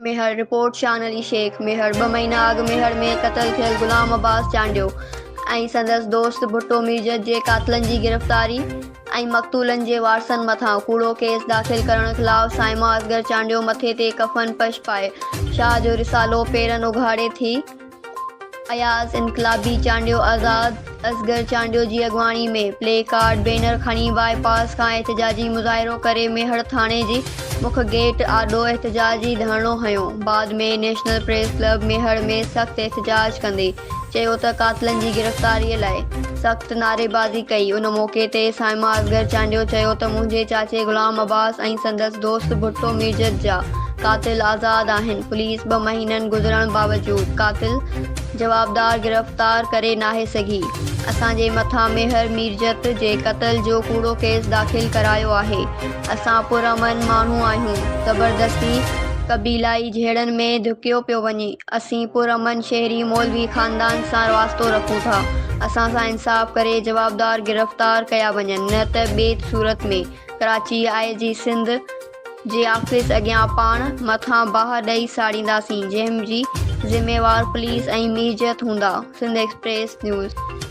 Mehar, report, شان علي شيخ، ميهڙ، ٻه مهينا اڳ ميهڙ ۾ قتل ٿيل غلام عباس چانڊيو ۽ سندس دوست ڀٽو ميرجت جي قاتلن جي گرفتاري ۽ مقتولن جي وارثن مٿان ڪوڙو ڪيس داخل ڪرڻ خلاف صائمه اصغر چانڊيو مٿي تي ڪفن پش پائي شاهه جو رسالو پيرن اگهاڙي ٿي اياز انقلابي چانڊيو آزاد اصغر چانڊيو جي اڳواڻي ۾ پلي ڪارڊ بينر کڻي باء پاس کان احتجاجي مظاهرو ڪري ميهڙ ٿاڻي جي مک گيٽ آڏو احتجاجي ڌرڻو هنيو بعد ۾ نيشنل پريس ڪلب ميهڙ ۾ سخت احتجاج ڪندي چيو ته قاتلن جي گرفتاري لاء سخت نعريبازي ڪئي ان موقعي تي صائمه اصغر چانڊيو چيو ته منهنجي چاچي غلام عباس ۽ سندس دوست ڀٽو ميرجت جا قاتل آزاد آهن، پوليس ٻه مهينن گذرڻ باوجود قاتل جوابدار گرفتار ڪري ناهي سگهي، اسان جي مٿان ميهر ميرجت جي قتل جو ڪوڙو ڪيس داخل ڪرايو آهي، اسان پرامن ماڻهو آهيون، زبردستي قبيلائي جهيڙن ۾ ڌڪيو پيو وڃي، اسين پرامن شهري مولوي خاندان سان واسطو رکون ٿا، اسان سان انصاف ڪري جوابدار گرفتار ڪيا وڃن نه ته ٻي صورت ۾ ڪراچي آء جي سنڌ جي آفيس اڳيان پاڻ مٿان باهه ڏئي ساڙينداسين جنهن جي ذميوار پوليس ۽ ميرجت هوندا. Sindh express news.